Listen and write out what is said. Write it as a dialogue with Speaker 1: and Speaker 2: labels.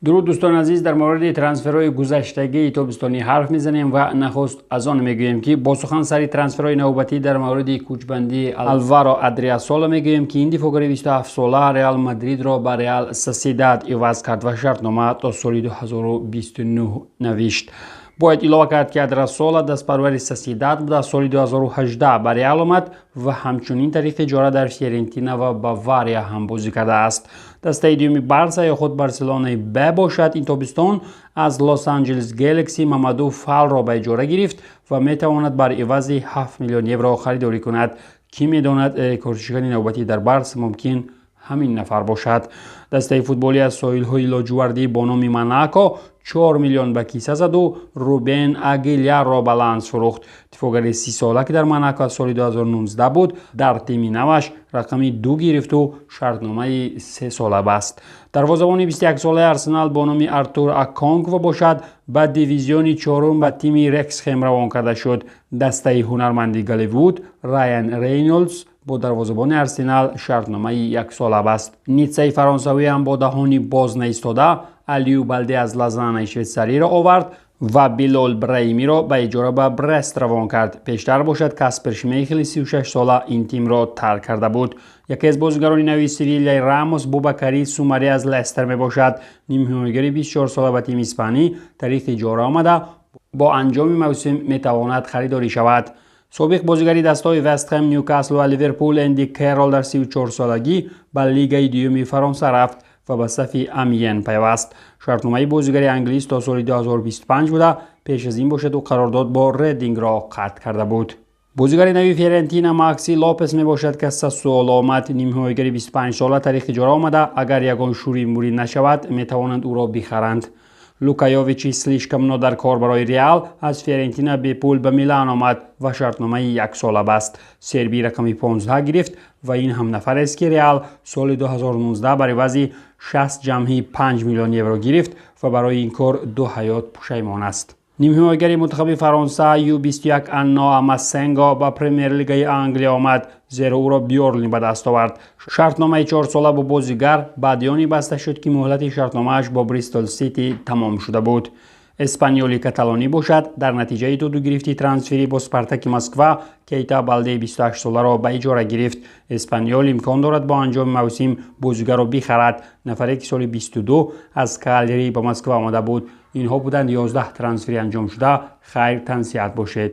Speaker 1: Дуруд, дӯстони азиз. Дар мавриди трансферҳои гузаштагии тобистонӣ ҳарф мезанем ва нахуст аз он мегӯем, ки бо сухан сари трансферҳои навбатӣ дар мавриди кӯчбандии Алваро Адриасола мегӯем, ки ин дифоъгари 27сола Реал Мадридро ба Реал Сосьедад иваз кард ва шартнома то соли 2029 навишт. Бояд илова кард, ки Адрасола дастпарвари Сосьедад буда, соли 2018 ба Реал омад ва ҳамчунин тариқи иҷора дар Фиорентина ва Бавария ҳам бозӣ кардааст. Дастаи дуюми Барса ё худ Барселонаи Б бошад, ин тобистон аз Лос Анҷелес Гелакси Мамаду Фалро ба иҷора гирифт ва метавонад бар ивази 7 миллион евро харидорӣ кунад. Кӣ медонад, рекордшикани навбатӣ дар Барс мумкин ҳамин нафар бошад. Дастаи футболӣ аз соҳилҳои лоҷувардӣ бо номи Монако 4 миллион ба киса заду Рубен Агилярро ба Ланс фурӯхт. Дифоъгари 30сола, ки дар Монако аз соли 2019 буд, дар тими наваш рақами 2 гирифту шартномаи 3сола баст. Дарвозабони 21солаи Арсенал бо номи Артур Аконкво бошад, ба дивизиони чорум ба тими Рексхем равон карда шуд. Дастаи ҳунарманди Голливуд Райан Рейнолдс бо дарвозабони Арсенал шартномаи яксола баст. Ниццаи фаронсавӣ ҳам бо даҳони боз наистода Алиу Балде аз Лозаннаи швейтсариро овард ва Билол Браимиро ба иҷора ба Брест равон кард. Пештар бошад, Каспер Шмейхели 36сола ин тимро тарк карда буд. Яке аз бозигарони нави Севилияи Рамос Бубакари Сумари аз Лестер мебошад. Нимҳимоягари 24сола ба тими испанӣ тариқи иҷора омада, бо анҷоми мавсим метавонад харидорӣ шавад. Собиқ бозигари дастҳои Вестхэм, Нюкасл ва Ливерпул Энди Керрол дар 34солагӣ ба лигаи дуюми Фаронса рафт ва ба сафи Амиен пайваст. Шартномаи бозигари англис то соли 2025 буда, пеш аз ин бошад, ӯ қарордод бо Редингро қатъ карда буд. Бозигари нави Фиорентина Макси Лопес мебошад, ки аз Сассуоло омад. Нимҳимоягари 25сола тариқи иҷора омада, агар ягон шӯри мурӣ нашавад, метавонанд ӯро бихаранд. Лука Йовичи слишком нодаркор барои Реал аз Фиорентина бепул ба Милан омад ва шартномаи яксола баст. Сербӣ рақами 15 гирифт ва ин ҳам нафарест, ки Реал соли 2019 бар ивази 60 ҷамъи 5 миллион евро гирифт ва барои ин кор ду ҳаёт пушаймон аст. Нимҳимоягари мунтахаби Фаронса Ю21 Анно Амасенго ба Премер-лигаи Англия омад, зеро ӯро Бёрнли ба даст овард. Шартномаи 4сола бо бозигар баъди оне баста шуд, ки муҳлати шартномааш бо Бристол Сити тамом шуда буд. Эспаньоли каталонӣ бошад, дар натиҷаи додугирифти трансферӣ бо Спартаки Москва Кейта Балдеи 28соларо ба иҷора гирифт. Эспаньол имкон дорад бо анҷоми мавсим бозигарро бихарад, нафаре ки соли 22 аз Калери ба Москва омада буд. Инҳо буданд 11 трансфери анҷомшуда. Хайр, тансиҳат бошед.